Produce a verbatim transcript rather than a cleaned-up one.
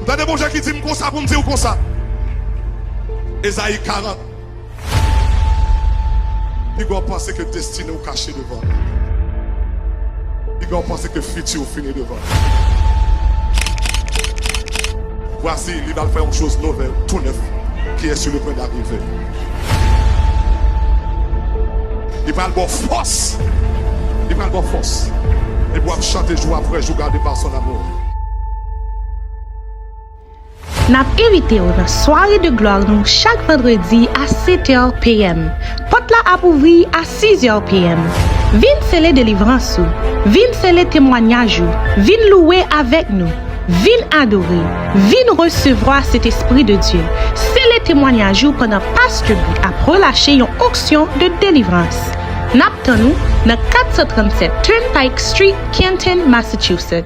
Tande Bondye ki di m konsa pou m di w konsa. Ezayi karant. Piga w panse ke destine w kache devan. Piga w panse ke fiti w fini devan. Voici, li pral fè yon choz nouvèl, tou nèf. Qui est sur le point d'arriver. Li pral ba w fòs. Li pral ba w fòs. Epi w ap chante jou apre jou, gade par son amour. N ap envite w nan Soirée de Gloire nou chak vandredi a sèt è p m. Pòt la ap ouvri a sis è p m. Vin sele delivrans ou. Vin sele temwanyaj ou. Vin louwe avèk nou. Vin adore. Vin resevwa Sentespri de Dye. Sele temwanyaj ou pandan Pastè Big ap relache yon onksyon de delivrans. N ap tann ou nan kat san trannsèt Turnpike Street, Canton, Massachusetts.